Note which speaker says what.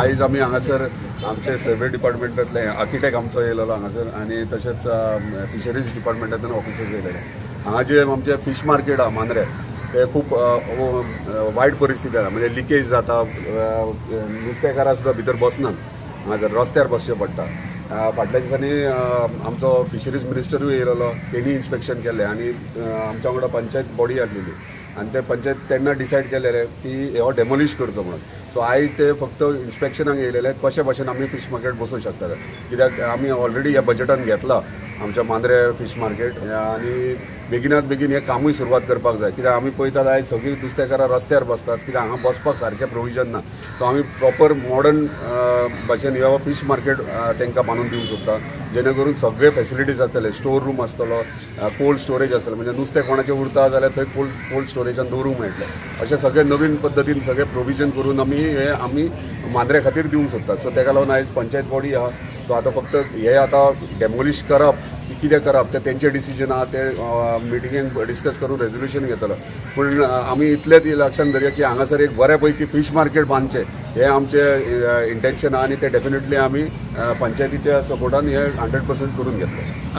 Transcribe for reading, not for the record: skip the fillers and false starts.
Speaker 1: आयज आमी हांगासर आमचे सर्वे डिपार्टमेंटांतले आर्किटेक्ट आमचो येयलेलो हांगासर आनी तशेंच फिशरीज डिपार्टमेंटांतल्यान ऑफिसर्स येयलेले. हांगा जे आमचे फिश मार्केट आहा मांद्रे ते खूब वायट परिस्थिती आसा, म्हणजे लिकेज जाता, नुस्तेकारां सुद्दां भितर बसनात, हांगासर रस्त्यार बसचें पडटा. फाटल्या दिसांनी आमचो फिशरीज मिनिस्टरूय येयलेलो, तेणी इन्स्पेक्शन केलें आनी आमच्या वांगडा पंचायत बॉडी आसलेली आनी ते पंचायत तेन्ना डिसायड केलेले की हो डेमोलिश करचो म्हणून. सो आयज ते फक्त इन्स्पेक्शनाक येयलेले कशे भशेन आमी फिश मार्केट बसोवंक शकता, कित्याक आमी ऑलरेडी ह्या बजेटान घेतला आमच्या मांद्रे फिश मार्केट आनी बेगिनात बेगीन हें कामूय सुरवात करपाक जाय, कित्याक आमी पळयतात आयज सगळीं नुस्तेकारां रस्त्यार बसतात, कित्याक हांगा बसपाक सारकें प्रोविजन ना. सो आमी प्रॉपर मॉडर्न भाशेन हो फिश मार्केट तांकां बांदून दिवंक सोदता, जेणे करून सगळे फेसिलिटीज आसतले, स्टोर रूम आसतलो, कोल्ड स्टोरेज आसतलें, म्हणजे नुस्तें कोणाचें उरता जाल्यार थंय कोल्ड स्टोरेजान दवरूंक मेळटलें. अशें सगळें नवीन पद्दतीन सगळें प्रोविजन करून आमी हें आमी मांद्रे खातीर दिवंक सोदतात. सो ताका लागून आयज पंचायत बॉडी आहा, सो आतां फक्त हे आतां डेमोलिश करप की कितें करप तें तेंचें डिसिजन आहा, ते मिटिंगेक डिस्कस करून रेजोल्युशन घेतलो. पूण आमी इतलेंच लक्षान धरया की हांगासर एक बऱ्या पैकी फिश मार्केट बांदचें हें आमचें इंटेन्शन आहा आनी तें डेफिनेटली आमी पंचायतीच्या सपोर्टान हें 100% करून घेतलें.